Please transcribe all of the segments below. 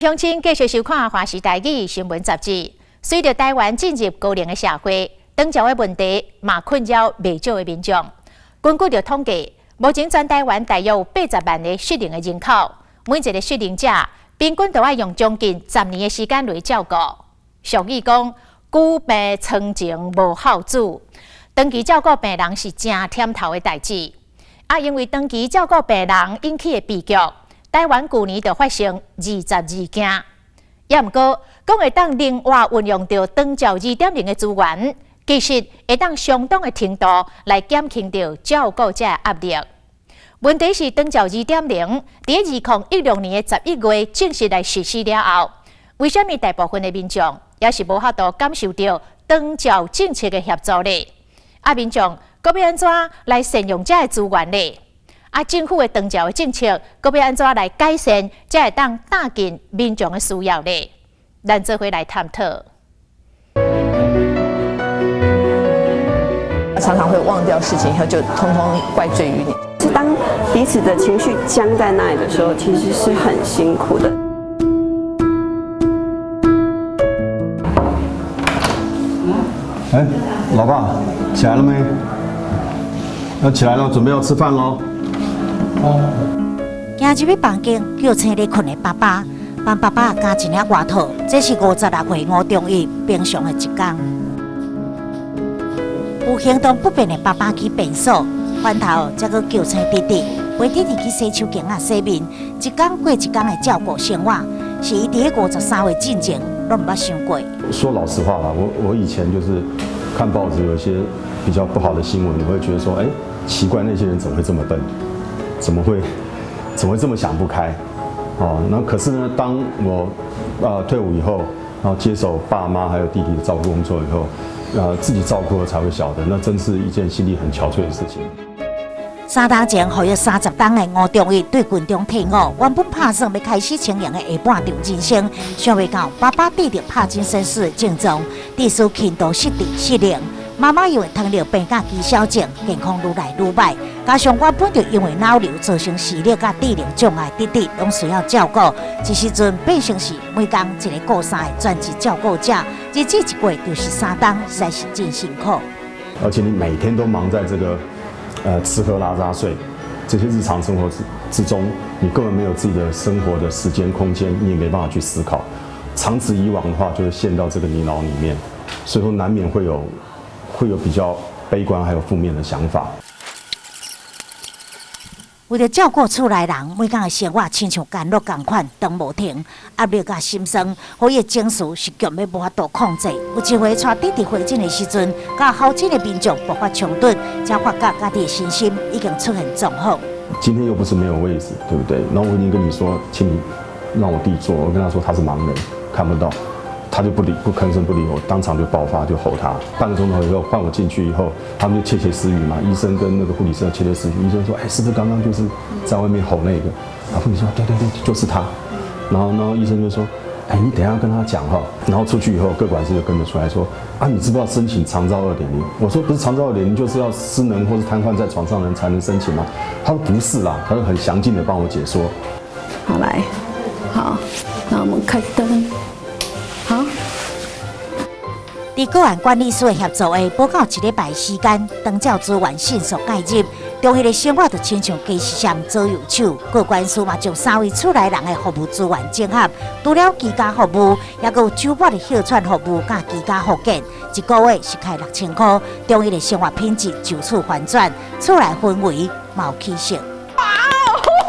鄉親繼續收看《華視台語新聞雜誌》。隨著台灣進入高齡的社會，長照的問題嘛困擾袂少的民眾。根據著統計，目前全台灣大約有80萬个失能的人口，每一個失能者平均都愛用將近10年的時間來照顧。俗語講，久病床前無孝子，長期照顧病人是誠忝頭的代誌。啊，因為長期照顧病人引起的悲劇，台灣舊年就發生22件。也毋過，講會當靈活運用著長照2.0的資源，其實會當相當的程度來減輕著照顧者的壓力。問題是長照2.0佇2016年的11月正式來實施了後，為啥物大部分的民眾猶是無法度感受著長照政策的協助呢？啊，民眾閣欲按怎來善用這个資源呢？啊，政府的長照的政策，閣欲按怎來改善，才會當貼近民眾的需要呢？咱做伙來探討。常常會忘掉事情，以後就通通怪罪於你。是當彼此的情緒僵在那裡的時候，其實是很辛苦的。哎，老爸，起來了沒？要起來了，準備要吃飯囉。行入去房間，叫醒咧睏的爸爸，幫爸爸加一領外套。這是56歲吳中義平常的一天。有行動不便的爸爸去便所，翻頭才閣叫醒弟弟，陪弟弟去洗手間仔洗面。一天過一天的照顧生活，是伊佇咧53歲進前攏毋捌想過。說老實話啦，我以前就是看報紙，有一些比較不好的新聞，你會覺得說，哎，奇怪，那些人怎麼會這麼笨？怎麼會這麼想不開？哦，那可是呢，當我退伍以後，然後接手爸媽還有弟弟的照顧工作以後，自己照顧了才會曉得，那真是一件心力很憔悴的事情。3冬前，服役30冬的吳中義對軍中退伍，原本拍算欲開始輕盈的下半場人生，想袂到爸爸得著帕金森氏的症狀，致使輕度失智失能。媽媽因為糖尿病佮肌少症，健康愈來愈䆀。加上原本就因為腦瘤造成視力佮智能障礙，弟弟攏需要照顧。這時陣變成是每工一个顧三个專職照顧者，日子一過就是3冬，實在是真辛苦。而且你每天都忙在這個，吃喝拉撒睡這些日常生活之中，你根本沒有自己的生活的時間空間，你也沒辦法去思考。長此以往的話，就會陷到這個泥淖裡面，所以說難免會有比較悲觀還有負面的想法。為著照顧厝內人，每工的生活親像監獄仝款，長無停，壓力佮心酸，予伊的情緒是強欲無法度控制。有一回，帶弟弟回診的時陣，佮候診的民眾爆發衝突，才發覺家己的身心已經出現狀況。今天又不是沒有位置，對不對？然後我已經跟你說，請你讓我弟坐。我跟他說他是盲人，看不到。他就不理，不吭聲不理我，當場就爆發，就吼他。半個鐘頭以後換我進去以後，他們就竊竊私語嘛，醫生跟那個護理師竊竊私語。醫生說：“哎，是不是剛剛就是在外面吼那個？”然後護理說：“對對對，就是他。”然後醫生就說：“哎，你等一下跟他講哈。”然後出去以後，個管師就跟着出來說：“啊，你知不知道申請長照2.0？”我說：“不是長照2.0，就是要失能或是癱瘓在床上的人才能申請嗎？”他說：“不是啦。”他就很詳盡的幫我解說。好來，好，那我們開燈。好。佇個案管理師的協助下，無夠一禮拜時間，長照資源迅速介入，中義的生活就親像雞絲線左右手。個管師嘛，將三位厝內人的服務資源整合，除了居家服務，猶閣有週末的歇喘服務佮居家復健，一個月是開6000箍，中義的生活品質就此翻轉，厝內氛圍嘛有起色。哇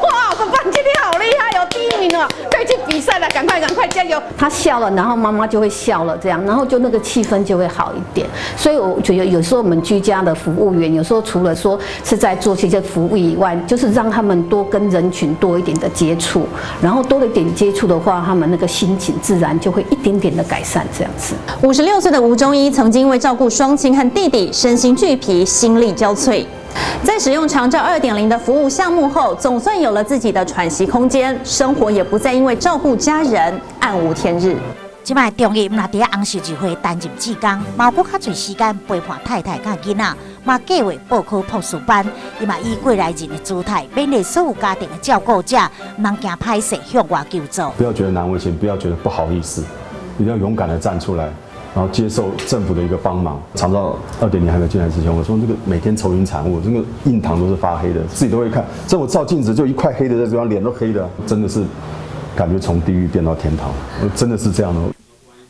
哇，爸爸今天好厲害，有第一名了，可以去比賽了，趕快趕快加油！他笑了，然後媽媽就會笑了，這樣，然後就那個氣氛就會好一點。所以我覺得有時候我們居家的服務員，有時候除了說是在做這些服務以外，就是讓他們多跟人群多一點的接觸，然後多了一點接觸的話，他們那個心情自然就會一點點的改善，這樣子。 56歲的吳中醫曾經因為照顧雙親和弟弟，身心俱疲，心力交瘁。在使用長照2.0的服務項目後，總算有了自己的喘息空間，生活也不再因為照顧家人暗無天日。這這擺中醫毋但佇紅十字會擔任志工，嘛有閣較濟時間陪伴太太佮囡仔，嘛計劃報考博士班。伊嘛以過來人的姿態，勉勵所有家庭的照顧者，毋通驚歹勢向外求助。不要覺得難為情，不要覺得不好意思，一定要勇敢的站出來，然後接受政府的一個幫忙。長照2.0還沒進來之前，我說這個每天愁雲慘霧，這個印堂都是發黑的，自己都會看。這我照鏡子就一塊黑的在這邊，臉都黑的，真的是感覺從地獄變到天堂，真的是這樣的。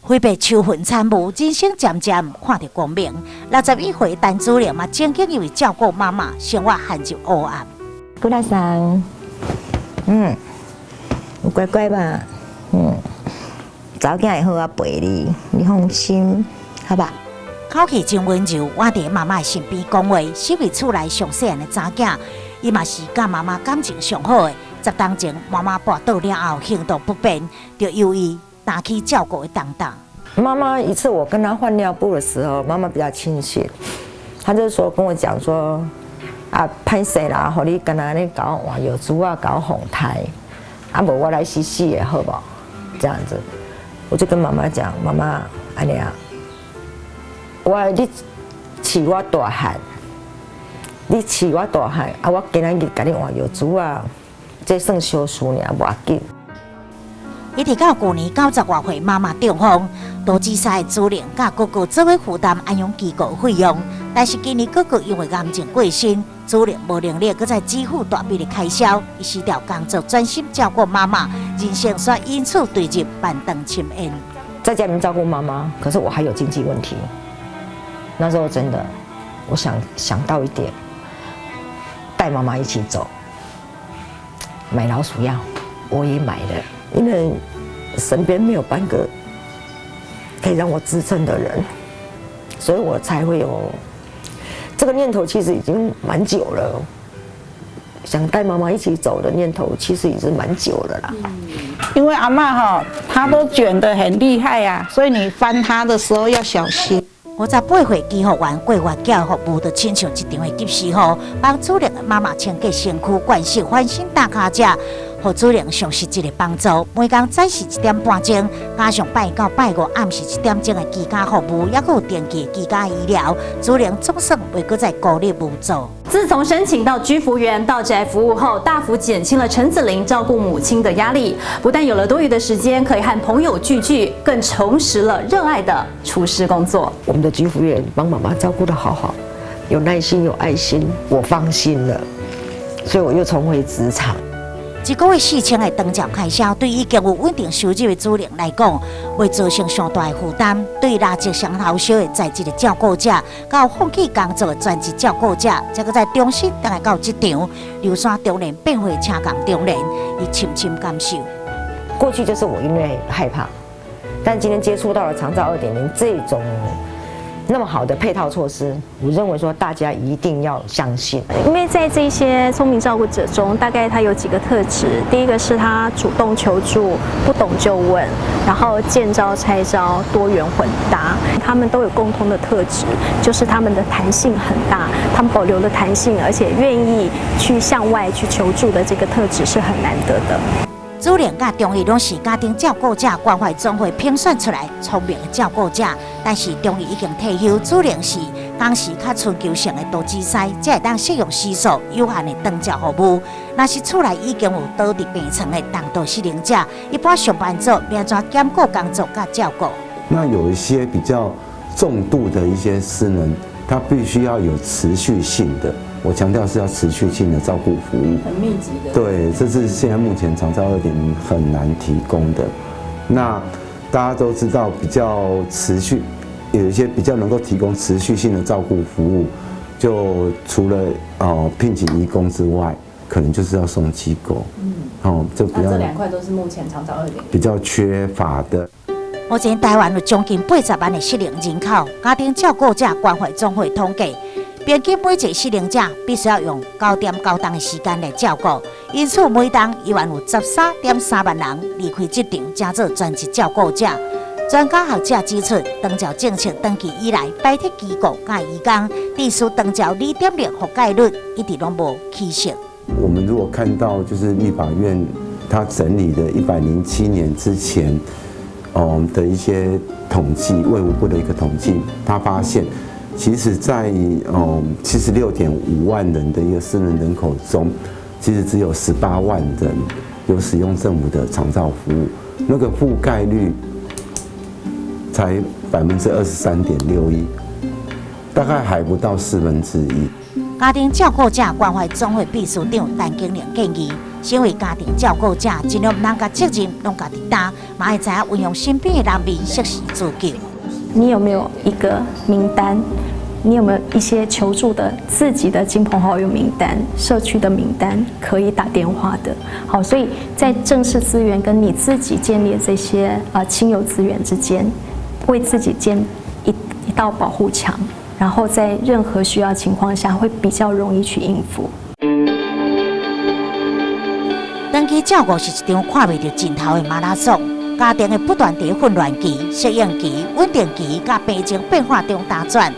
揮別秋雲慘霧，人生漸漸看著光明。61歲陳主任嘛，曾經因為照顧媽媽，生活陷入黑暗。古拉桑，有乖乖吧？查某囝會好好陪你，你放心，好吧？口氣真溫柔，倚佇媽媽的身邊講話，身為厝內上細漢的查囝，伊嘛是佮媽媽感情上好的。10冬前，媽媽跋倒了後，行動不便，就由伊擔起照顧的重擔。媽媽一次我跟她換尿布的時候，媽媽比較清醒，她就說跟我講說，啊，歹勢啦，予你干焦咧共我換藥珠仔，共我放胎，啊，無我來洗洗的好無？這樣子，我就跟媽媽講，媽媽，按呢啊，我你飼我大漢，你飼我大漢，啊，我今仔日共你換藥珠仔，這算小事爾，無要緊。一直到舊年90外歲，媽媽中風，多子賽主領佮哥哥做伙負擔安養機構費用，但是今年哥哥因為癌症過身，主領無能力閣再支付大筆的開銷，伊辭掉工作，專心照顧媽媽，人生煞因此墜入萬丈深淵。在家裡面照顧媽媽，可是我還有經濟問題。那時候真的，我想想到一點，帶媽媽一起走，買老鼠藥，我也買了，因為身邊沒有半個可以讓我支撐的人，所以我才會有這個念頭。其實已經蠻久了，想帶媽媽一起走的念頭，其實已經蠻久了啦。因為阿嬤哈，她都捲得很厲害啊，所以你翻她的時候要小心。58歲居服員過月繳服務，就親像一場的及時雨，幫主任的媽媽清潔身軀、灌食、翻身踏跤食，予主任上實質的幫助。每工早時1點半鐘，加上拜一到拜五暗時1點鐘的居家服務，猶閣有定期的居家醫療，主任總算袂閣再孤立無助。自從申請到居服員到宅服務後，大幅減輕了陳子玲照顧母親的壓力，不但有了多餘的時間可以和朋友聚聚，更重拾了熱愛的廚師工作。我們的居服員幫媽媽照顧得好好，有耐心有愛心，我放心了，所以我又重回職場。一個月4000的長照開銷，對已經有穩定收入的主人來講，會造成相當的負擔。對垃圾上頭燒的在職的照顧者，到放棄工作的全職照顧者，才閣再重新轉來到職場，劉山中年變回斜槓中年，伊深深感受。過去就是我因為害怕，但今天接觸到了長照2.0這種那麼好的配套措施，我認為說大家一定要相信。因為在這些聰明照顧者中，大概他有幾個特質。第一個是他主動求助，不懂就問，然後見招拆招，多元混搭。他們都有共通的特質，就是他們的彈性很大，他們保留了彈性，而且願意去向外去求助的這個特質是很難得的。主任佮中醫攏是家庭照顧者關懷總會評選出來聰明的照顧者，但是中醫已經退休，主任是當時較尋求性的多子師，才會當適用時數有限的長照服務。若是厝內已經有倒佇病床的重度失能者，一般上班族欲按怎兼顧工作佮照顧？那有一些比較重度的一些失能，它必須要有持續性的。我強調是要持續性的照顧服務，很密集的。對，這是現在目前長照2.0很難提供的。那大家都知道，比較持續，有一些比較能夠提供持續性的照顧服務，就除了聘請義工之外，可能就是要送機構。哦，就比較。這兩塊都是目前長照2.0 比較缺乏的。目前台灣有將近80萬的失能人口，家庭照顧者關懷總會統計，平均每一個失能者必須要用9.9冬的時間來照顧，因此每冬依然有13.3萬人離開職場，成做全職照顧者。專家學者指出，長照政策長期以來擺脫機構佮移工，致使長照2.0覆蓋率一直攏無起色。我們如果看到就是立法院他整理的107年之前。的一些統計，衛福部的一個統計，他發現，其實在76.5萬人的一個失能人口中，其實只有18萬人有使用政府的長照服務，那個覆蓋率才23.61%，大概還不到1/4。家庭照顧者關懷總會秘書長陳金玲建議，身為家庭照顧者，盡量毋通共責任攏家己擔，嘛愛知影運用身邊的人面適時自救。你有沒有一個名單？你有沒有一些求助的自己的親朋好友名單、社區的名單可以打電話的？好，所以在正式資源跟你自己建立的這些啊親友資源之間，為自己建一道保護牆。然後在任何需要情況下，會比較容易去應付。長期照顧是一場看袂著盡頭的馬拉松，家庭會不斷佇混亂期、適應期、穩定期佮病情變化中打轉。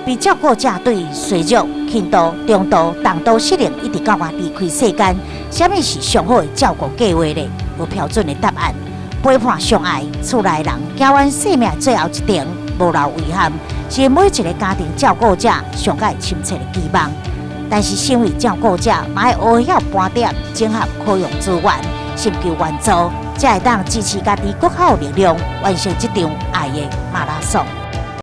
被照顧者對衰弱、輕度、中度、重度失能，一直到𪜶離開世間，啥物是上好的照顧計劃呢？無標準的答案。陪伴上愛厝內人，行完生命最後一程，無留遺憾，是每一個家庭照顧者上蓋深切的期望。但是，身為照顧者，嘛愛學曉盤點、整合可用資源，尋求援助，才會當支持家己閣較有力量，完成這場愛的馬拉松。